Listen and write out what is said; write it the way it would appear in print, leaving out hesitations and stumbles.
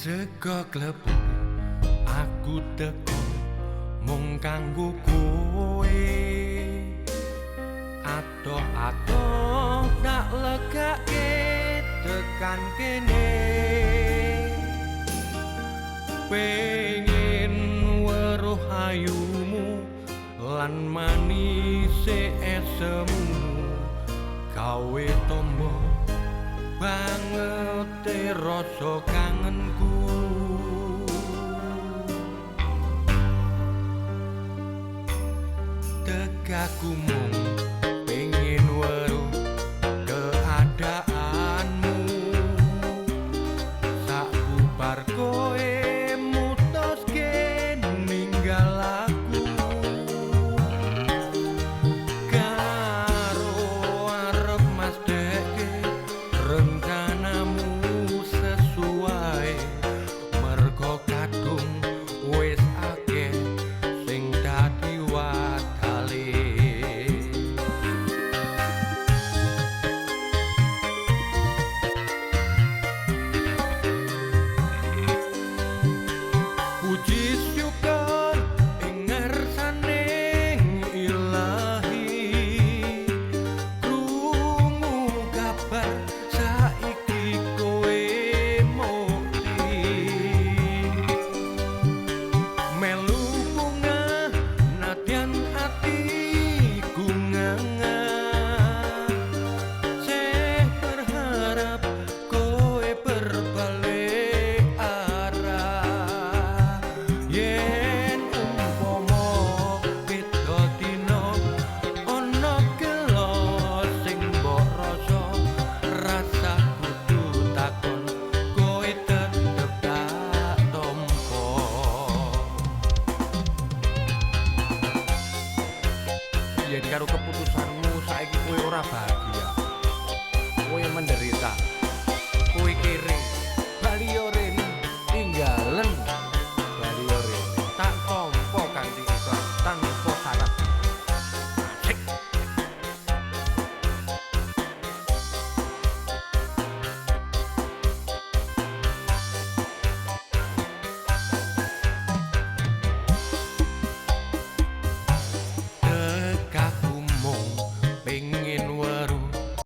Sego klepuk aku teko mung kanggo kowe. Adoh-adoh tak legake tekan kene. Pengen weruh ayumu lan manise esemu, gawe tombo banget rasa kangenku. Tekaku mung pengen weruh keadaanmu, sabubar kowe mutuske ninggal aku. Karo arep masdeke rencanamu sesuai, mergo kadung wis akeh sing dadi watale. Puji syukur ing ngarsane Ilahi, krungu kabar saiki kowe mukti. Melu bunga nadyan atiku nganga, seh berharap kowe berbalik arah. Yen umpama beda dina ana gelo sing mbok rasa, rasa kudu takon kowe tetep tak tampa. Yen karo keputusanmu saiki kowe ora bahagia, kowe menderita.